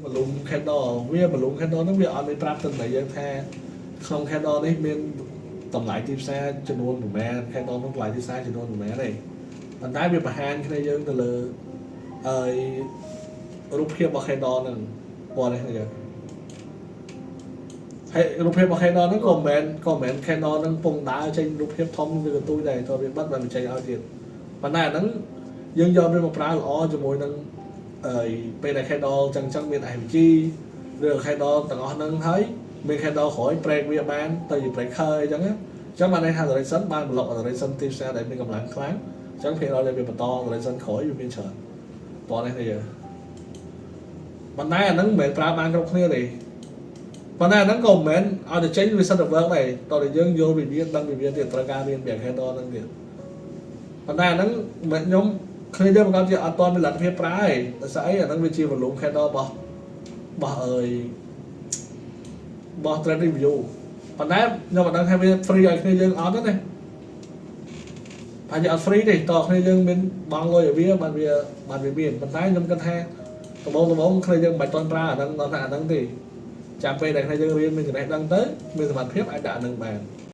Volume candle វា volume candle ហ្នឹងវាអត់មានប្រាប់ទៅតែយើងថាក្នុង candle នេះមានតម្លៃទីផ្សារចំនួនប្រមាណ candle នោះតម្លៃទីផ្សារចំនួនប្រមាណទេប៉ុន្តែវាបង្ហាញគ្នាយើងទៅលើអឺរូបភាពរបស់ candle ហ្នឹងពណ៌នេះយើងហើយរូបភាពរបស់ candle ហ្នឹងក៏មិនមែន candle ហ្នឹងពងដើរចេញរូបភាពធំវាកន្ទុយដែរតើវាបិទបានវាចេញឲ្យទៀតប៉ុន្តែអាហ្នឹងយើងយកវាមកប្រើល្អជាមួយនឹងអឺពេលដែល candle ចឹងចឹងមាន FVG ឬ candle ទាំងអស់ហ្នឹងហើយមាន candle ក្រោយ break វាបានទៅជា breaker អីចឹងណាអញ្ចឹងបានន័យថា direction បាន block direction ទីផ្សារដែលមានកម្លាំងខ្លាំងអញ្ចឹងភាគរយដែលវាបន្ត direction ក្រោយវាមានច្រើនតោះនេះនេះយើងប៉ុន្តែអាហ្នឹងមិនមែនប្រើបានគ្រប់គ្នាទេប៉ុន្តែអាហ្នឹងក៏មិនមែនឲ្យតែចេញវាសិតតែ work ដែរតោះតែយើងយល់ពីវាដឹងពីវាទៀតត្រូវការរៀនពី candle ហ្នឹងទៀតប៉ុន្តែអាហ្នឹងមិនខ្ញុំគ្នាយើងបង្កើតជាអត់ទាន់មានលទ្ធភាពប្រើទេដោយសារអីអាហ្នឹងវាជា volume candle របស់អើយរបស់ trading view ប៉ុន្តែខ្ញុំមិនដឹងថាវា free ឲ្យគ្នាយើងអត់ទេណាប្រហែលជាអត់ free ទេតើគ្នាយើងមានបង់លុយឲ្យវាបានវាបានវាមានប៉ុន្តែខ្ញុំគិតថាដំបូងដំបូងគ្នាយើងមិនបាច់ទាន់ប្រើអាហ្នឹងដល់ថាអាហ្នឹងទេចាំពេលដែលគ្នាយើងរៀនមានចំណេះដឹងទៅមានសមត្ថភាពអាចដាក់អាហ្នឹងបាន។